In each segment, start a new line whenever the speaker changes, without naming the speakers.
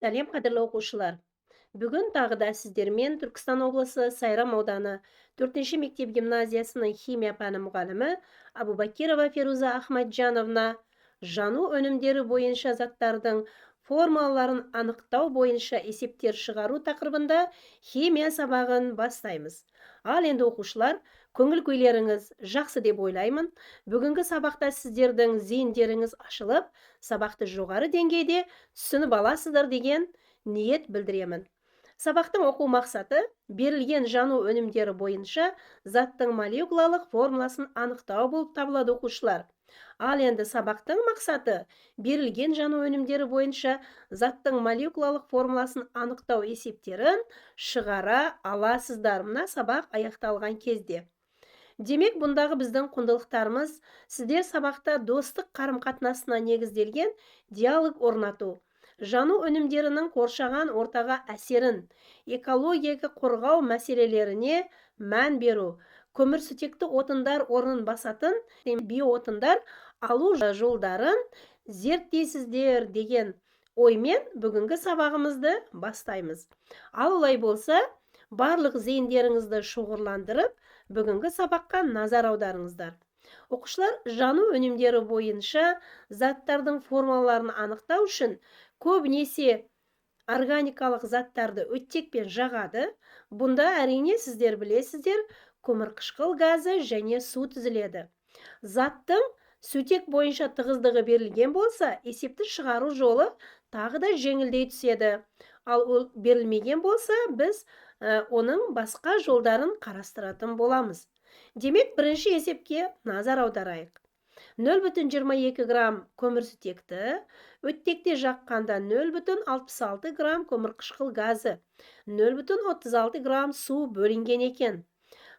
Сәлем, қадірлі оқушылар! Бүгін тағы да сіздермен Түркістан облысы Сайрам ауданы 4-ші мектеп гимназиясының химия пәні мұғалімі Абубакирова Феруза Ахмаджановна жану өнімдері бойынша заттардың формулаларын анықтау бойынша есептер шығару тақырыбында химия сабағын бастаймыз. Ал енді, оқушылар, көңіл күйлеріңіз жақсы деп ойлаймын. Бүгінгі сабақта сіздердің зейіндеріңіз ашылып, сабақты жоғары деңгейде түсініп аласыздар деген ниет білдіремін. Сабақтың оқу мақсаты: берілген жану өнімдері бойынша заттың молекулалық формуласын анықтау болып табылады, оқушылар. Ал енді сабақтың мақсаты: берілген жану өнімдері бойынша заттың молекулалық формуласын анықтау есептерін шығара аласыздар мына сабақ аяқталған кезде. Демек, бұндағы біздің құндылықтарымыз: сіздер сабақта достық қарым-қатынасына негізделген диалог орнату, жану өнімдерінің қоршаған ортаға әсерін, экологияға қорғау мәселелеріне мән беру, көмірсутекті отындар орнын басатын биоотындар алу жолдарын зерттейсіздер деген оймен бүгінгі сабағымызды бастаймыз. Ал олай болса, барлық зейіндеріңізді шоғырландырып, бүгінгі сабаққа назар аударыңыздар. Оқушылар, жану өнімдері бойынша заттардың формулаларын анықтау үшін көбінесе органикалық заттарды оттекпен жағады. Бұнда, әрине, сіздер білесіздер, көмірқышқыл газы және су түзіледі. Заттың сутек бойынша тығыздығы берілген болса, есепті шығару жолы тағы да жеңілдей түседі. Ал ол берілмеген болса, біз оның басқа жолдарын қарастыратын боламыз. Демек, бірінші есепке назар аударайық. 0,22 грамм көмірсутекті оттекте жаққанда 0,66 грамм көмірқышқыл газы, 0,36 грамм су бөлінген екен.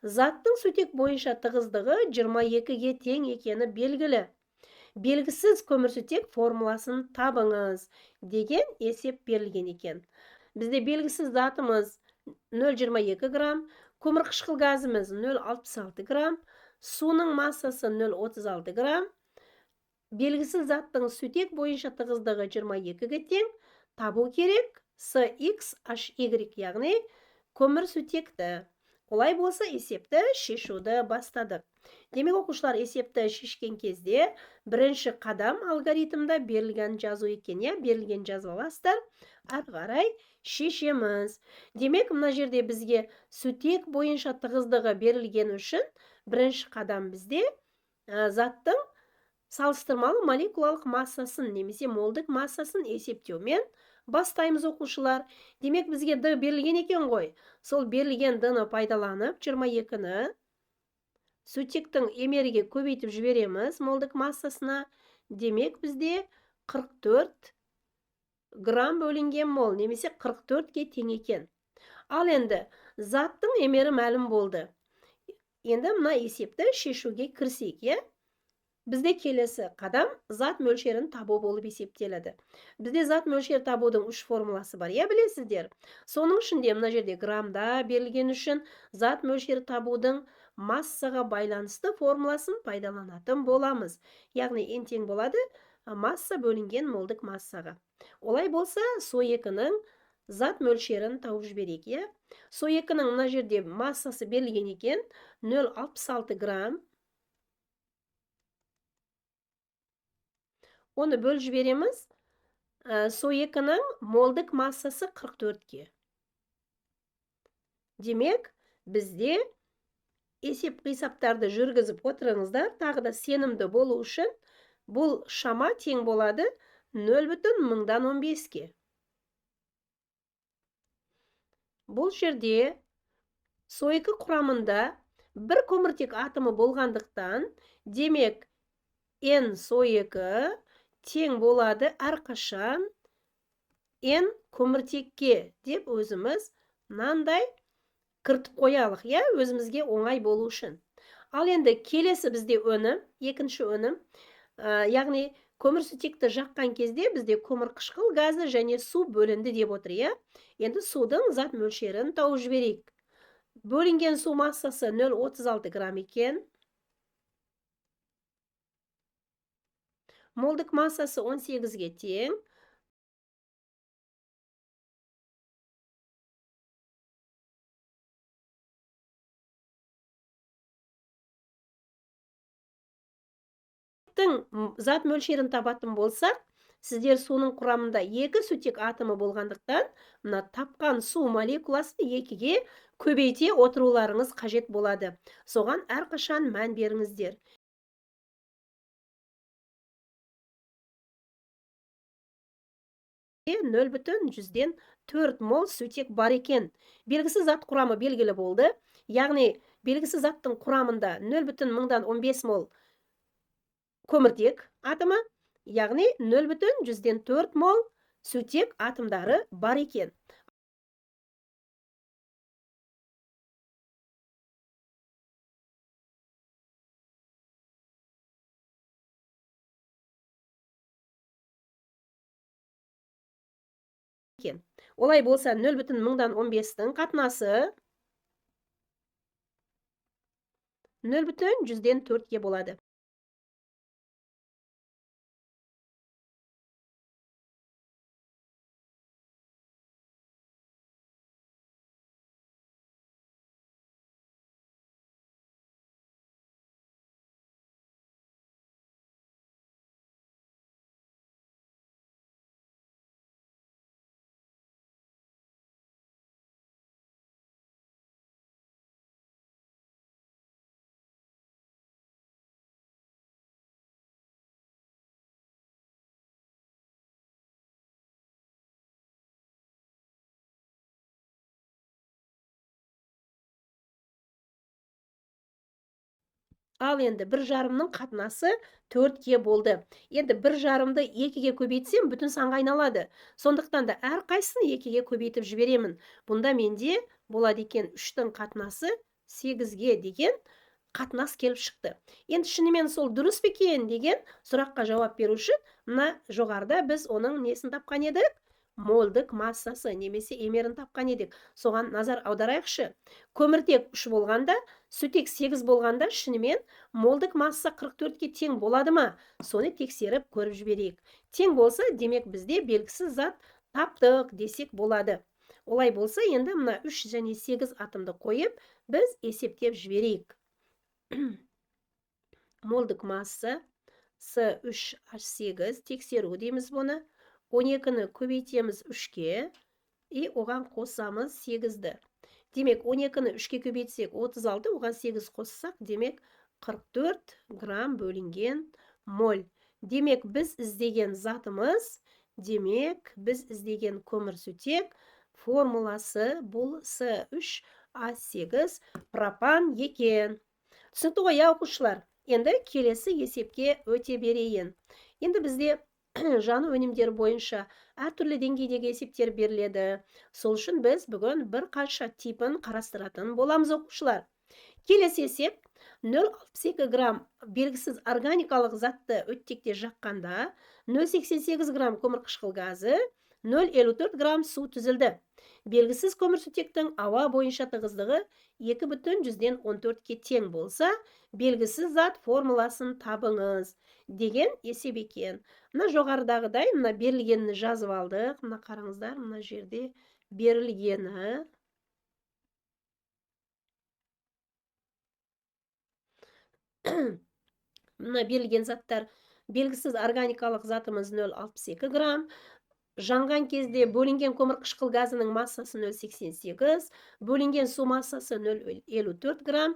Заттың сутек бойынша тығыздығы 22-ге тең екені белгілі. Белгісіз көмірсутек формуласын табыңыз деген есеп берілген екен. Бізде белгісіз затымыз 0,22 грамм, көмірқышқыл газымыз 0,66 грамм, суның массасы 0,36 грамм. Белгісіз заттың сутек бойынша тығыздығы 22-ге тең, табу керек CXHY, яғни көмірсутекті. Олай болса, есепті шешуді бастадық. Демек, оқушылар, есепті шешкен кезде бірінші қадам алгоритмда берілген жазу екен, иә, берілген жазып аласыздар, ары қарай шешеміз. Демек, мына жерде бізге сутек бойынша тығыздығы берілген үшін бірінші қадам бізде заттың салыстырмалы молекулалық массасын немесе молдік массасын есептеумен бастаймыз, оқушылар. Демек, бізге D берілген екен ғой. Сол берілген D-ны пайдаланып, 22-ні сутектің емеріге көбейтіп жібереміз молдік массасына. Демек, бізде 44 грамм бөлінген мол немесе 44-ге тең екен. Ал енді заттың емері мәлім болды. Енді мына есепті шешуге кірісейік, иә? Бізде келесі қадам зат мөлшерін табу болып есептеледі. Бізде зат мөлшері табудың үш формуласы бар, иә, білесіздер. Соның ішінде мына жерде граммда берілген үшін зат мөлшері табудың массаға байланысты формуласын пайдаланатын боламыз. Яғни n тең болады масса бөлінген молдік массаға. Олай болса, со екінің зат мөлшерін тауып жіберейік, иә? Со екінің мына жерде массасы берілген екен, 0,66 грамм. Оны бөліп жібереміз. Со екінің молдік массасы 44-ке. Демек, бізде есеп қисаптарды жүргізіп отырыңыздар, тағы да сенімді болу үшін бұл шама тең болады 0,015-ке. Бұл жерде со екі құрамында бір көміртек атомы болғандықтан, демек, N со екі тең болады әрқашан N көміртекке деп өзіміз мынандай кіртіп қоялық, иә, өзімізге оңай болу үшін. Ал енді келесі бізде өнім, екінші өнім, яғни көмірсутекті жаққан кезде бізде көмірқышқыл газы және су бөлінді деп отыр, иә. Енді судың зат мөлшерін тауып жіберейік. Бөлінген су массасы 0,36 грамм екен. Молдік массасы 18-ге тең. Көміртектің зат мөлшерін табатын болсақ, сіздер соның құрамында 2 сутек атомы болғандықтан, мына тапқан су молекуласын 2-ге көбейте отыруларыңыз қажет болады. Соған әрқашан мән беріңіздер. 0,04 мол сутек бар екен. Белгісіз зат құрамы белгілі болды. Яғни белгісіз заттың құрамында 0,015 мол көміртек атомы, яғни 0,04 мол сутек атомдары бар екен. Олай болса 0,015-тің қатынасы 0,04-ге болады. Ал енді 1,5-ның қатынасы 4-ке болды. Енді 1,5-ды 2-ге көбейтсем, бүтін санға айналады. Сондықтан да әрқайсысын 2-ге көбейтіп жіберемін. Бұнда менде болады екен 3-тің қатынасы 8-ге деген қатынас келіп шықты. Енді шынымен сол дұрыс па екен деген сұраққа жауап беру үшін мына жоғарыда біз оның несін тапқан едік? Молдік массасы немесе эмерін тапқан едік. Соған назар аударайықшы. Көміртек 3 болғанда, сутек 8 болғанда шынымен молдік масса 44-ке тең болады ма? Соны тексеріп көріп жіберейік. Тең болса, демек бізде белгісіз зат таптық десек болады. Олай болса, енді мына 3 және 8 атомды қойып, біз есептеп жіберейік. Молдік масса С3H8 тексеру дейміз бұны. 12-ні көбейтеміз 3-ке и оған қосамыз 8-ді. Демек, 12-ні 3-ке көбейтсек 36, оған 8 қоссақ, демек 44 грамм бөлінген моль. Демек, біз іздеген затымыз, демек, біз іздеген көмірсутек формуласы бұл С3H8 пропан екен. Түсінікті ғой, оқушылар? Енді келесі есепке өте берейін. Енді бізде жану өнімдері бойынша әртүрлі деңгейдегі есептер беріледі. Сол үшін біз бүгін бір қанша типін қарастыратын боламыз, оқушылар. Келесі есеп 0,62 грамм белгісіз органикалық затты оттекте жаққанда 0,88 грамм көмірқышқыл газы, 0,54 грамм су түзілді. Белгісіз көмірсутектің ауа бойынша тығыздығы 2,14-ке тең болса, белгісіз зат формуласын табыңыз деген есеп екен. Мына жоғарыдағыдай мына берілгенін жазып алдық. Мына қараңыздар, мына жерде берілгені. Мына берілген заттар белгісіз органикалық затымыз 0,62 грамм. Жанған кезде бөлінген көмірқышқыл газының массасы 0,88, бөлінген су массасы 0,54 грамм.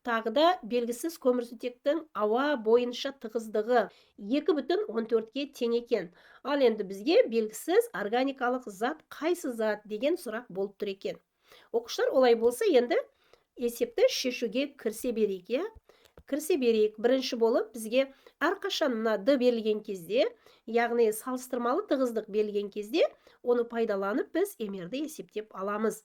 Тағы да белгісіз көмірсутектің ауа бойынша тығыздығы 2,14-ке тең екен. Ал енді бізге белгісіз органикалық зат қайсы зат деген сұрақ болып тұр екен. Оқушылар, олай болса енді есепті шешуге кірісе берейік, иә? Кірісе берейік. Бірінші болып бізге әрқашан мына Д берілген кезде, яғни салыстырмалы тығыздық берілген кезде, оны пайдаланып біз эмерді есептеп аламыз.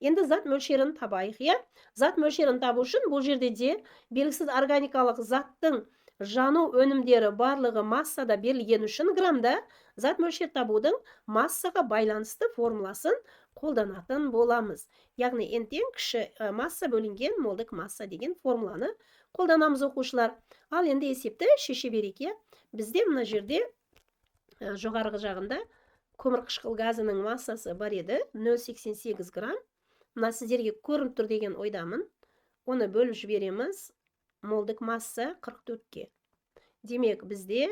Енді зат мөлшерін табайық, иә? Зат мөлшерін табу үшін бұл жерде де белгісіз органикалық заттың жану өнімдері барлығы массада берілген үшін граммда зат мөлшер табудың массаға байланысты формуласын қолданатын боламыз. Яғни n тең кіші масса бөлінген молдік масса деген формуланы қолданамыз, оқушылар. Ал енді есепті шеше берейік, иә? Бізде мына жерде жоғарғы жағында көмірқышқыл газының массасы бар еді, 0,88 грамм. Мына сіздерге көрініп тұр деген ойдамын. Оны бөліп жібереміз. Молдік масса 44-ке. Демек, бізде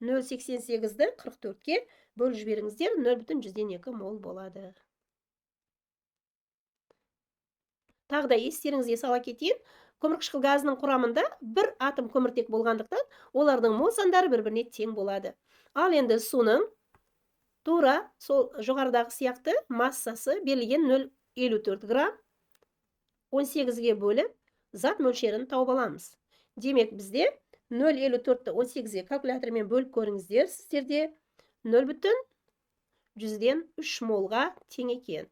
0,88-ді 44-ке бөліп жіберіңіздер, 0,2 мол болады. Тағы да естеріңізге сала кетейін, көмірқышқыл газының құрамында бір атом көміртек болғандықтан, олардың мол сандары бір-біріне тең болады. Ал енді суның тура сол жоғарыдағы сияқты массасы берілген 0,54 грамм 18-ге бөліп зат мөлшерін тауып аламыз. Демек, бізде 0,54-ті 18-ге калькулятормен бөліп көріңіздер, сіздерде 0,03 молға тең екен.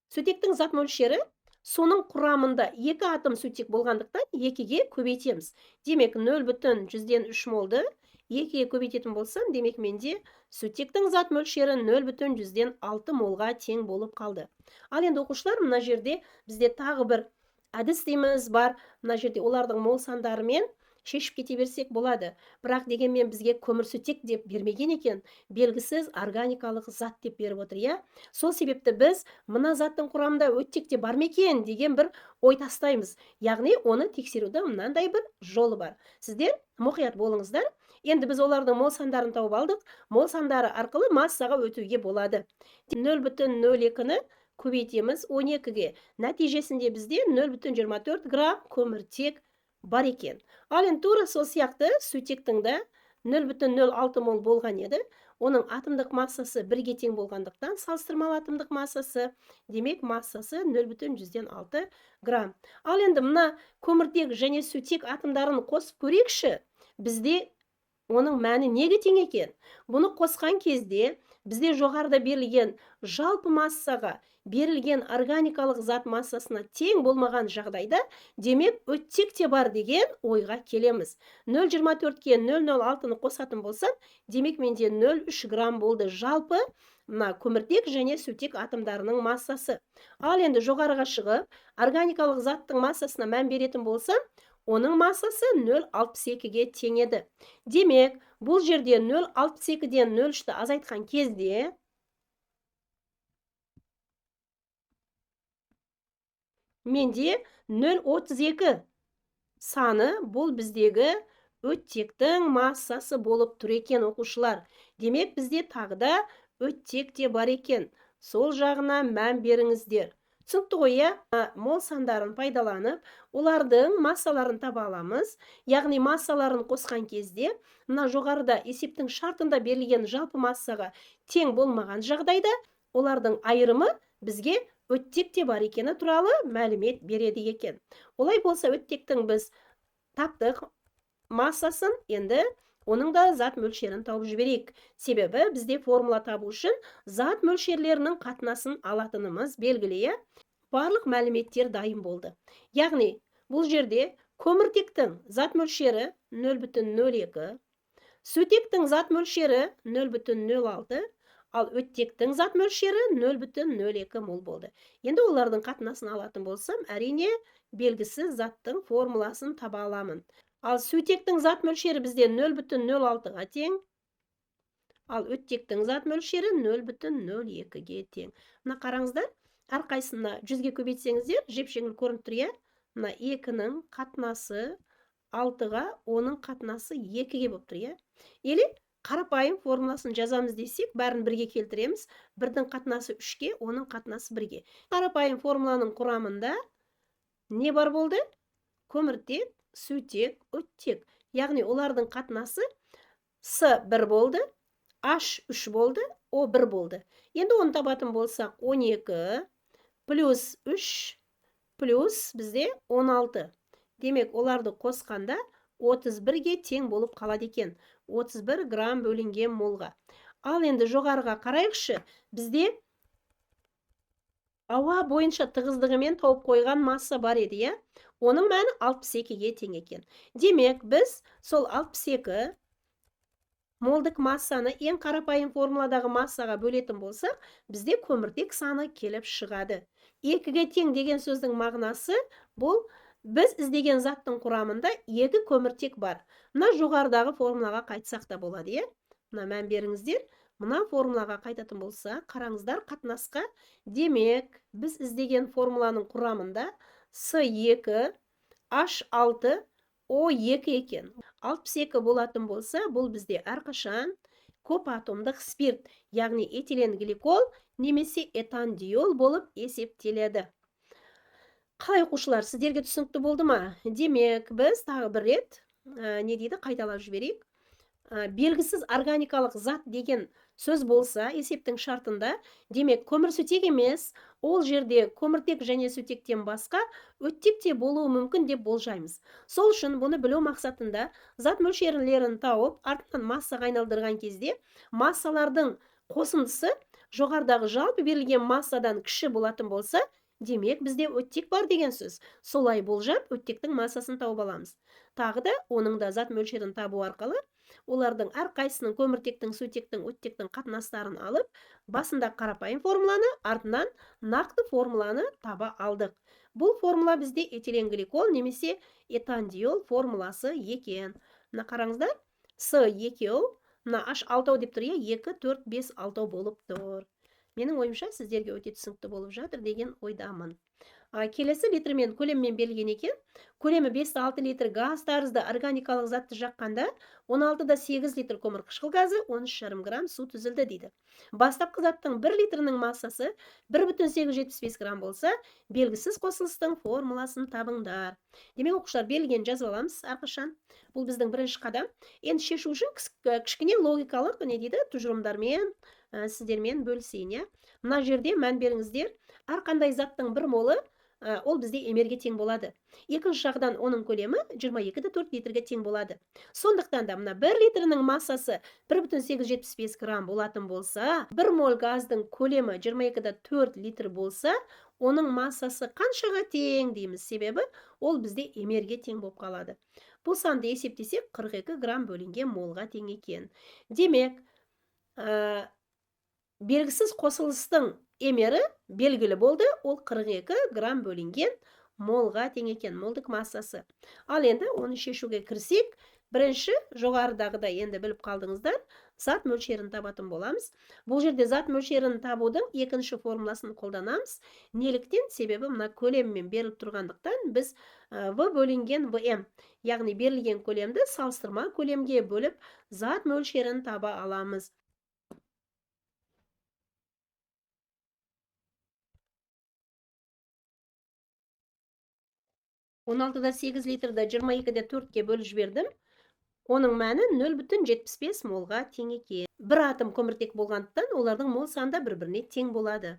Сутектің зат мөлшері суның құрамында 2 атом сутек болғандықтан 2-ге көбейтеміз. Демек, 0,03 молды 2-ге көбейтетін болсам, демек менде сутектің зат мөлшері 0,06 молға тең болып қалды. Ал енді оқушылар, мына жерде бізде тағы бір әдіс дейміз бар. Мына жерде олардың мол сандарымен шешіп кете берсек болады. Бірақ дегенмен бізге көмірсутек деп бермеген екен, белгісіз органикалық зат деп беріп отыр, иә? Сол себепті біз мына заттың құрамында оттек те бар ма екен деген бір ой тастаймыз. Яғни оны тексерудің мынандай бір жолы бар. Сіздер мұқият болыңыздар. Енді біз олардың мол сандарын тауып алдық. Мол сандары арқылы массаға өтуге болады. 0,02-ні көбейтеміз 12-ге. Нәтижесінде бізде 0,24 грамм көміртек бар екен. Ал енді тура сол сияқты сутектің де 0,06 мол болған еді. Оның атомдық массасы 1-ге тең болғандықтан салыстырмалы атомдық массасы, демек массасы 0,06 грамм. Ал енді мына көміртек және сутек атомдарын қосып көрейікші. Бізде оның мәні неге тең екен? Бұны қосқан кезде бізде жоғарыда берілген жалпы массаға берілген органикалық зат массасына тең болмаған жағдайда, демек оттек те бар деген ойға келеміз. 0,24-ке 0,06-ны қосатын болсам, демек менде 0,3 грамм болды жалпы мына көміртек және сутек атомдарының массасы. Ал енді жоғарыға шығып, органикалық заттың массасына мән беретін болсам, оның массасы 0,62-ге тең еді. Демек, бұл жерде 0,62-ден 0,3-ті азайтқан кезде менде 0,32 саны бұл біздегі оттектің массасы болып тұр екен, оқушылар. Демек, бізде тағы да оттек те бар екен. Сол жағына мән беріңіздер. Түсінікті ғой, иә? Мол сандарын пайдаланып, олардың массаларын таба аламыз. Яғни массаларын қосқан кезде, мына жоғарыда есептің шартында берілген жалпы массаға тең болмаған жағдайда, олардың айырымы бізге оттек те бар екені туралы мәлімет береді екен. Олай болса, оттектің біз таптық массасын, енді оның да зат мөлшерін тауып жіберейік. Себебі бізде формула табу үшін зат мөлшерлерінің қатынасын алатынымыз белгілі, иә? Барлық мәліметтер дайын болды. Яғни бұл жерде көміртектің зат мөлшері 0,02, сутектің зат мөлшері 0,06, ал оттектің зат мөлшері 0,02 мол болды. Енді олардың қатынасын алатын болсам, әрине белгісіз заттың формуласын таба аламын. Ал сутектің зат мөлшері бізде 0,06-ға тең, ал оттектің зат мөлшері 0,02-ге тең. Мына қараңыздар, әрқайсысына 100-ге көбейтсеңіздер, жеп-жеңіл көрініп тұр, иә? Мына 2-нің қатынасы 6-ға, оның қатынасы 2-ге болып тұр, иә? Или қарапайым формуласын жазамыз десек, бәрін бірге келтіреміз. Бірдің қатынасы 3-ке, оның қатынасы 1-ге. Қарапайым формуланың құрамында не бар болды? Көміртек, сутек, оттек. Яғни олардың қатынасы С 1 болды, H 3 болды, О 1 болды. Енді оны табатын болсақ, 12 плюс 3 плюс бізде 16. Демек, оларды қосқанда 31-ге тең болып қалады екен. 31 грамм бөлінген молға. Ал енді жоғарыға қарайықшы, бізде ауа бойынша тығыздығымен тауып қойған масса бар еді, иә? Оның мәні 62-ге тең екен. Демек, біз сол 62 молдық массаны ең қарапайым формуладағы массаға бөлетін болсақ, бізде көміртек саны келіп шығады. 2-ге тең деген сөздің мағынасы бұл біз іздеген заттың құрамында 2 көміртек бар. Мына жоғарыдағы формулаға қайтсақ та болады, иә? Мына мән беріңіздер. Мына формулаға қайтатын болса, қараңыздар қатынасқа. Демек, біз іздеген формуланың құрамында С2, H6, О2 екен. 62 болатын болса, бұл бізде әрқашан көп атомдық спирт, яғни этиленгликол немесе этандиол болып есептеледі. Қалай, оқушылар, сіздерге түсінікті болды ма? Демек, біз тағы бір рет не дейді, қайталап жіберейік. Белгісіз органикалық зат деген сөз болса, есептің шартында, демек, көмірсутек емес, ол жерде көміртек және сутектен басқа оттек те болуы мүмкін деп болжаймыз. Сол үшін бұны білу мақсатында зат мөлшерлерін тауып, артынан массаға айналдырған кезде массалардың қосындысы жоғарыдағы жалпы берілген массадан кіші болатын болса, демек, бізде оттек бар деген сөз. Солай болжап, оттектің массасын тауып аламыз. Тағы да оның да зат мөлшерін табу арқылы олардың әрқайсысының көміртектің, сутектің, оттектің қатынастарын алып, басында қарапайым формуланы, артынан нақты формуланы таба алдық. Бұл формула бізде этиленгликол немесе этандиол формуласы екен. Мына қараңыздар, С екеу, мына H алтау деп тұр, 2, 4, 5, алтау болып тұр. Менің ойымша, сіздерге өте түсінікті болып жатыр деген ойдамын. Келесі литрмен көлеммен берілген екен. Көлемі 5-6 литр газ тәрізді органикалық затты жаққанда 16,8 литр көмір қышқыл газы, 13,5 грамм су түзілді дейді. Бастапқы заттың 1 литрінің массасы 1,875 грамм болса, белгісіз қосылыстың формуласын табыңдар. Демек, оқушылар, берілген жазып аламыз әрқашан. Бұл біздің бірінші қадам. Енді шешу үшін кішкене логикалық не дейді, тұжырымдармен сіздермен бөлісейін, иә. Мына жерде мән беріңіздер, әрқандай заттың бір молы, ол бізде эмерге тең болады. Екінші жағдан оның көлемі 22,4 литрге тең болады. Сондықтан да мына 1 литрінің массасы 1,875 грамм болатын болса, 1 моль газдың көлемі 22,4 литр болса, оның массасы қаншаға тең дейміз? Себебі ол бізде эмерге тең болып қалады. Бұл санды есептесек 42 грамм бөлінген молға тең екен. Демек, белгісіз қосылыстың эмері белгілі болды, ол 42 грамм бөлінген молға тең екен, молдық массасы. Ал енді оны шешуге кірсек, бірінші жоғарыдағыдай енді біліп қалдыңыздар, зат мөлшерін табатын боламыз. Бұл жерде зат мөлшерін табудың екінші формуласын қолданамыз. Неліктен? Себебі мына көлеммен беріліп тұрғандықтан біз В бөлінген ВМ, яғни берілген көлемді салыстырма көлемге бөліп зат мөлшерін таба аламыз. 16,8 литрді 22,4-ке бөліп жібердім. Оның мәні 0,75 молға тең екен. Бір атом көміртек болғандықтан олардың мол саны да бір-біріне тең болады.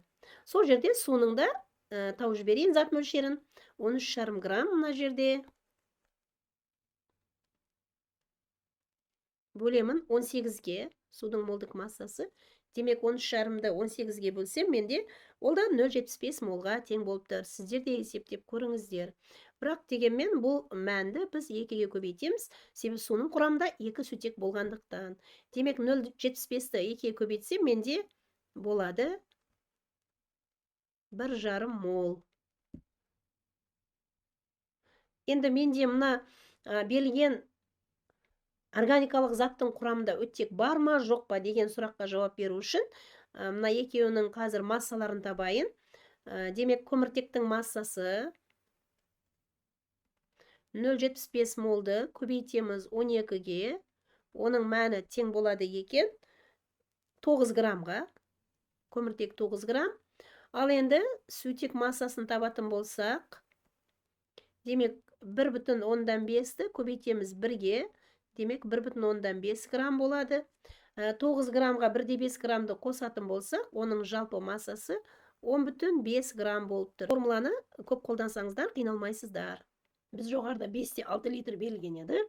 Сол жерде суның да тауып жіберейін зат мөлшерін. 13,5 грамм мына жерде. Бөлемін 18-ге судың молдық массасы. Демек, 13,5-ды 18-ге бөлсем, менде ол да 0,75 молға тең болып тұр. Сіздер де есептеп көріңіздер. Бірақ дегенмен бұл мәнді біз 2-ге көбейтеміз, себебі суның құрамында 2 сутек болғандықтан. Демек, 0,75-ті 2-ге көбейтсем, менде болады 1,5 мол. Енді менде мына берілген органикалық заттың құрамында оттек бар ма, жоқ па деген сұраққа жауап беру үшін мына екеуінің қазір массаларын табайын. Демек, көміртектің массасы 0,75 молды көбейтеміз 12-ге, оның мәні тең болады екен 9 граммға. Көміртек 9 грамм. Ал енді сутек массасын табатын болсақ, демек 1,5-ті көбейтеміз 1-ге, демек 1,5 грамм болады. 9 граммға 1,5 граммды қосатын болсақ, оның жалпы массасы 10,5 грамм болып тұр. Формуланы көп қолдансаңыздар қиналмайсыздар. Біз жоғарыда 5,6 литр берілген еді.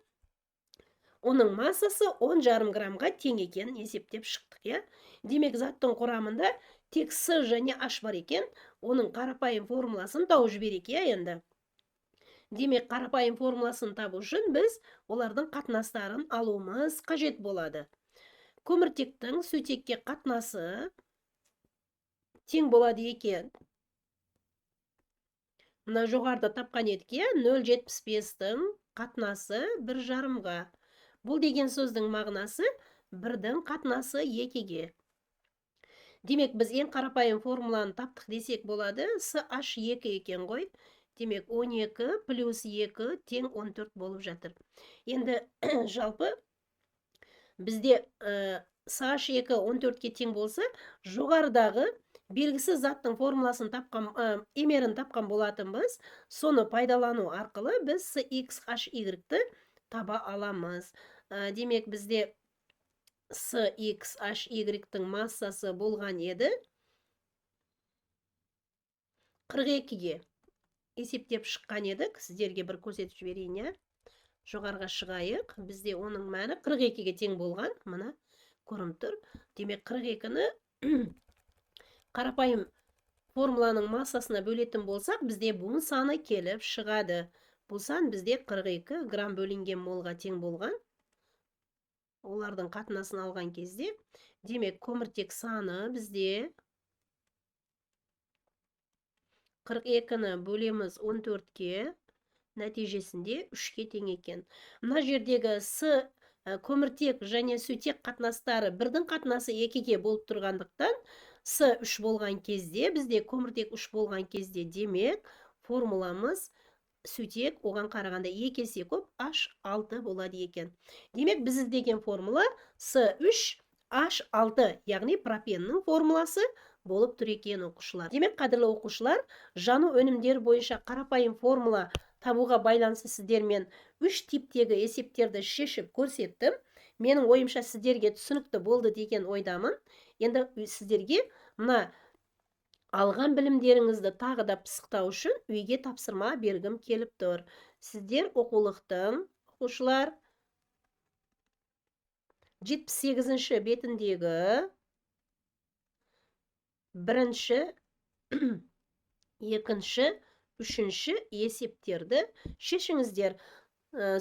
Оның массасы 10,5 граммға тең екенін есептеп шықтық, иә? Демек, заттың құрамында тек С және H бар екен. Оның қарапайым формуласын тауып жіберейік, иә, енді. Демек, қарапайым формуласын табу үшін біз олардың қатынастарын алуымыз қажет болады. Көміртектің сутекке қатынасы тең болады екен. Мына жоғарыда тапқан едік, иә, 0,75-тің қатынасы 1,5-ға. Бұл деген сөздің мағынасы 1-дің қатынасы 2-ге. Демек, біз ең қарапайым формуланы таптық десек болады. С H екі екен ғой. Демек, 12 плюс 2 тең 14 болып жатыр. Енді жалпы бізде CH2 14-ке тең болса, жоғарыдағы белгісіз заттың формуласын тапқан, эмерін тапқан болатынбыз. Соны пайдалану арқылы біз CXHY-ті таба аламыз. Демек, бізде CXHY-тің массасы болған еді 42-ге есептеп шыққан едік. Сіздерге бір көрсетіп жіберейін, иә? Жоғарыға шығайық. Бізде оның мәні 42-ге тең болған. Мына көрініп тұр. Демек, 42-ні қарапайым формуланың массасына бөлетін болсақ, бізде буын саны келіп шығады. Бұл сан бізде 42 грамм бөлінген молға тең болған. Олардың қатынасын алған кезде, демек, көміртек саны бізде 42-ні бөлеміз 14-ке, нәтижесінде 3-ке тең екен. Мына жердегі С көміртек және сутек қатынастары бірдің қатынасы 2-ге болып тұрғандықтан, С 3 болған кезде, бізде көміртек 3 болған кезде, демек, формуламыз сутек оған қарағанда 2 есе көп, H6 болады екен. Демек, біз іздеген формула С үш H алты, яғни пропеннің формуласы болып тұр екен, оқушылар. Демек, қадірлі оқушылар, жану өнімдері бойынша қарапайым формула табуға байланысты сіздермен үш типтегі есептерді шешіп көрсеттім. Менің ойымша, сіздерге түсінікті болды деген ойдамын. Енді сіздерге мына алған білімдеріңізді тағы да пысықтау үшін үйге тапсырма бергім келіп тұр. Сіздер оқулықтың, оқушылар, 78-ші бетіндегі бірінші, екінші, үшінші есептерді шешіңіздер.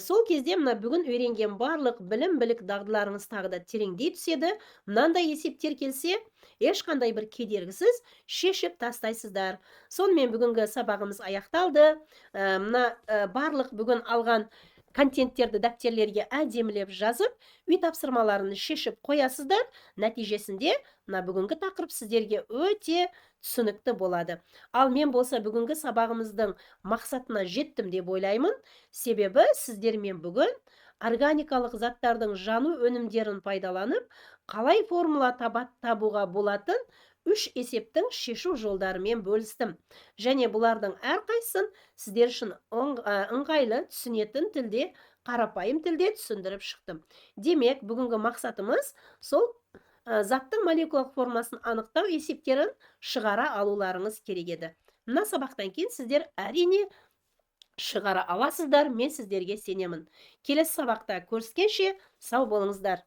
Сол кезде мына бүгін үйренген барлық білім, білік дағдыларыңыз тағы да тереңдей түседі. Мынандай есептер келсе, ешқандай бір кедергісіз шешіп тастайсыздар. Сонымен бүгінгі сабағымыз аяқталды. Мына барлық бүгін алған контенттерді дәптерлерге әдемілеп жазып, үй тапсырмаларын шешіп қоясыздар. Нәтижесінде мына бүгінгі тақырып сіздерге өте түсінікті болады. Ал мен болса бүгінгі сабағымыздың мақсатына жеттім деп ойлаймын. Себебі сіздермен бүгін органикалық заттардың жану өнімдерін пайдаланып, қалай формула табуға болатын үш есептің шешу жолдарымен бөлістім. Және бұлардың әрқайсысын сіздер үшін ыңғайлы түсінетін тілде, қарапайым тілде түсіндіріп шықтым. Демек, бүгінгі мақсатымыз сол заттың молекулалық формасын анықтау есептерін шығара алуларыңыз керек еді. Мына сабақтан кейін сіздер әрине шығара аласыздар, мен сіздерге сенемін. Келесі сабақта көріскенше сау болыңыздар.